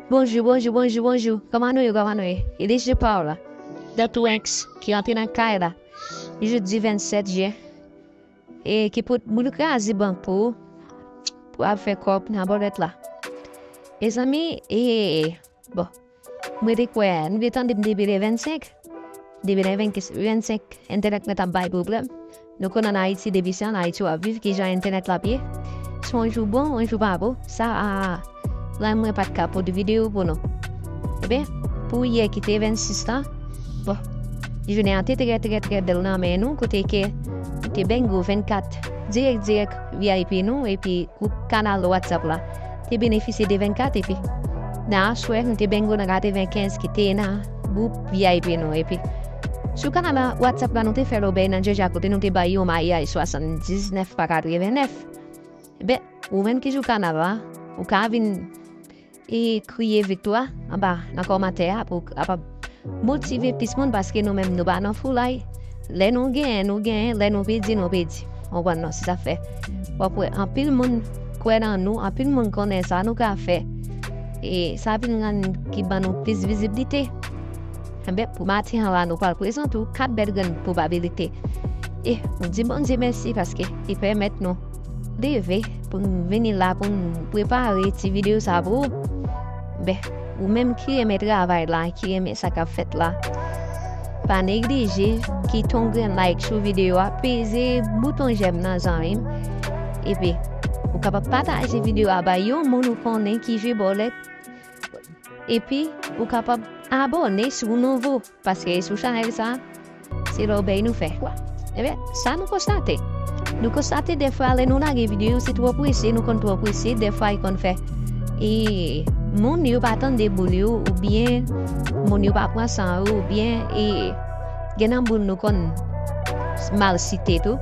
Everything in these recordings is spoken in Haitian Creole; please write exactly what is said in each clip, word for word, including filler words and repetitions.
Bonjou, bonjou, bonjou, bonjou. Kòman nou ye, kòman nou ye? Elis Jean Paul, The Twinks, ki antre nan kay la. Jodi vennsèt jen. E ki pou, pou nou kraze bank pou, pou al fè kòb nan bòlèt la. Mezanmi, e, bon. Mwen te kwè, nou te tande m depi le vennsenk. Depi le vennsenk, entènèt mwen t ap bay pwoblèm. Nou konn ann Ayiti, depi se ann Ayiti w ap viv, kijan entènèt la ap ye. Se yon jou bon, yon jou pa bon. Sa a, la mwen pa t ka pote videyo pou nou. Ebyen, pou yè ki te vennsis la, bon, jounen an te trè, trè, trè bèl nan men nou, kote ke nou te bengo vennkat, dirèk, dirèk V I P nou, epi gwoup kanal WhatsApp la te benefisye de vennkat, epi nan aswè, nou te bengo nan katrevenkenz ki te nan gwoup V I P nou, epi sou kanal la, WhatsApp la, nou te fè lòbèy nan Jòjya kote nou te bay yon mayaj swasanndiznèf pa katrevennèf. Ebyen, ou menm ki sou kanal la, ou ka vin e kriye viktwa anba nan kòmantè a pou w kapab motive plis moun, paske nou menm nou pa nan foulay. Lè nou genyen, nou genyen, lè nou pèdi, nou pèdi. Ou konprann non, se sa k fè. W ap wè anpil moun kwè nan nou, anpil moun konnen sa nou ka fè. E sa vin rann ki ban nou plis viziblite. Enben, pou maten an la, nou pral prezante w kat bèl grenn pwobabilite. E nou di Bondye mèsi paske li pèmèt nou leve pou n vini la pou n prepare ti videyo sa pou ou. Ben, ou menm ki renmen travay la, ki renmen sa k ap fèt la, pa neglije kite yon grenn like sou videyo a, peze bouton j'aime nan zanmi m. Epi, ou kapab pataje videyo a bay yon moun ou konnen ki jwe bòlèt. Epi, ou kapab abòne si w nouvo, paske sou chanèl sa, se lòbèy nou fè. Ebyen, sa nou konstate. Nou konstate dèfwa lè nou lage videyo, se twò prese, nou konn twò prese, dèfwa e konn fè. E moun yo pa tande boul yo, oubyen moun yo pa pran san yo, oubyen e gen nan boul nou konn mal site tou.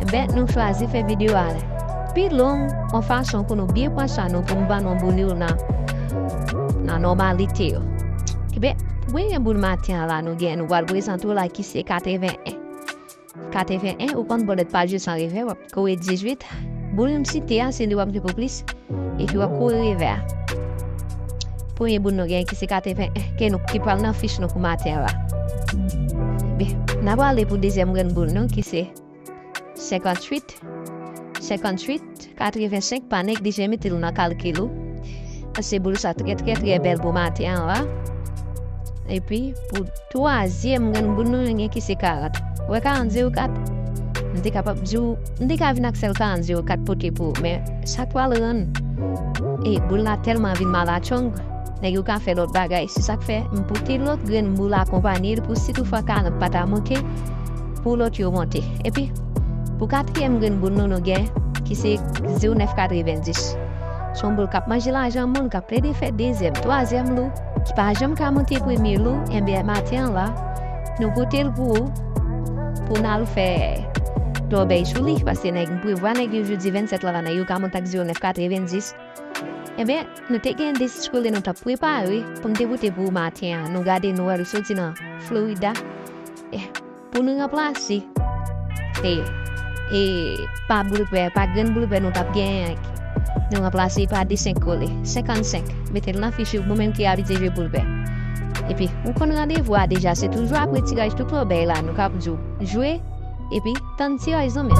Enben, nou chwazi fè videyo a pi long, yon fason pou nou byen pran san nou, pou n ban nou boul yo nan, nan nòmalite yo. Enben, premye boul maten an la, nou gen, nou pral prezante w la ki se katreven en. Katreven en, ou konn bòlèt pa jwe san revè, w ap kore dizuit. Boul m site a, se li w ap jwe pou plis, epi w ap kore revè a. Premye boul nou gen ki se katreven en, ke nou, ki pral nan fich nou pou maten an la. Byen, n ap prale pou dezyèm grenn boul nou, ki se senkantuit. Senkantuit, katrevensenk, pa neglije mete l nan kalkil ou. Paske boul sa trè, trè, trè bèl pou maten an la. Epi, pou twazyèm grenn boul nou, nou gen ki se karant. Ou wè karant zewo kat? M te kapab di w, m te ka vin ak sèl karant zewo kat pote pou ou, men sa k pral rann e boul la tèlman vin malatchong, nèg yo ka fè lòt bagay. Se sa k fè m pote lòt grenn boul akonpanye l pou si toutfwa karant pa ta manke, pou lòt yo monte. Epi, pou katriyèm grenn boul nou, nou gen ki se zewo nèf katrevendis. Se yon boul k ap manje lajan moun, k ap plede fè dezyèm, twazyèm lou, ki pa janm ka monte premye lou, enben, maten an la, nou pote l pou ou, pou n al fè lòbèy sou li, paske nèg, m prevwa nèg yo jodi vennsèt la, la, nèg yo ka monte ak zewo nèf katrevendis. Enben, nou te gen de six kole nou t ap prepare pou n te pote pou ou maten an. Nou gade, nou wè l soti nan Florida. Eh, pou nou ranplase, e, e pa boul pè, pa grenn boul pè nou t ap genyen an. Nou ranplase pa de senk kole, senkannsenk. Mete l nan fich ou, ou menm ki abitye jwe boul pè. Epi, ou konn randevou a deja, se toujou apre tiraj tout lòbèy la, nou k ap di w jwe, epi tann tiraj zanmi m.